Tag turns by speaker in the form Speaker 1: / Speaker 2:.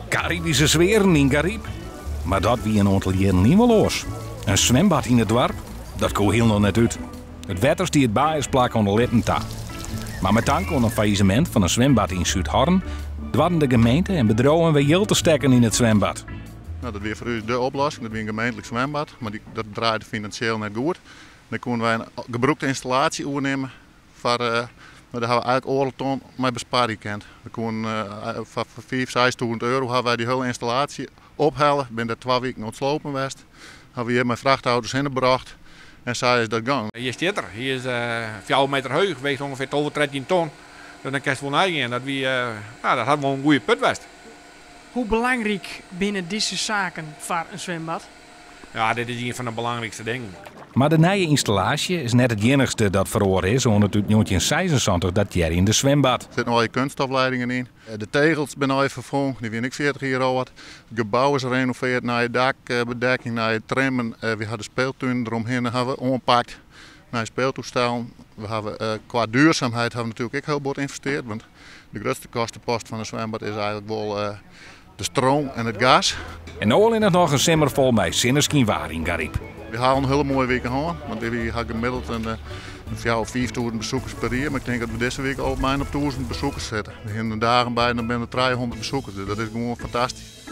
Speaker 1: Karibische sfearen yn Garyp. Mar dat wie in oantal jierren lyn wol oars. In swimbad yn it doarp? Dat koe hielendal net út. It wetter stie it baaiersplak oan de lippen ta. Mar mei tank oan in faillisemint fan in swimbad yn Súdhorn doarden de gemeente en bedriuwen wer jild te stekken yn it swimbad.
Speaker 2: No, dat wie foar ús de oplossing. Dat wie in gemeentlik swimbad, mar dy, dat draaide finansjeel net goed. Dan koene wy in gebrûkte ynstallaasje oernimme foar, mar dêr hawwe we eigentlik oardel ton mei besparje kind. We koene foar fiif, seistûzen euro hawwe wy dy hiele ynstallaasje ophelle. Binne dêr twa wiken oan it slopen west. Hawwe we hjir mei frachtauto's hinne brocht en sa is dat gong.
Speaker 3: Hjir stiet er. Hy is 4 meter heech, weegt ûngefear 12, 13 ton. Dus dan kinst wol neigean. Dat wie, ja, dat hat wol in goede put west.
Speaker 4: Hoe belangryk binne dizze saken foar in swimbad?
Speaker 3: Ja, dit is ien fan de belangrykste dingen.
Speaker 1: Mar de nije ynstallaasje is net it iennichste dat feroare is oan it út 1976 datearjende swimbad.
Speaker 2: Der sitte nije kunststofleidingen yn. De tegels binne nij ferfongen, dy wiene ek 40 jier âld. It gebou is renoveard, nije dakbedekking, nije trimmen. Wy hawwe de speeltunen deromhinne hawwe oanpakt, nije speeltoestellen. We hawwe kwa duurzaamheid hawwe we natuerlik ek hiel bot ynvesteard, want de grutste kostepost fan in swimbad is eigentlik wol de stroom en it gas.
Speaker 1: En no allinnich noch in simmer fol mei sinneskynwaar yn Garyp.
Speaker 2: Wy ha al in hiele moaie wike hân, want wy ha gemiddeld in fjouwer, 5000 besoekers per jier. Mar ik tink dat we dizze wike al bijna op 1000 besoekers sitte. Der hiene dagen by, dan binne der 300 besoekers. Dus dat is gewoan fantastysk.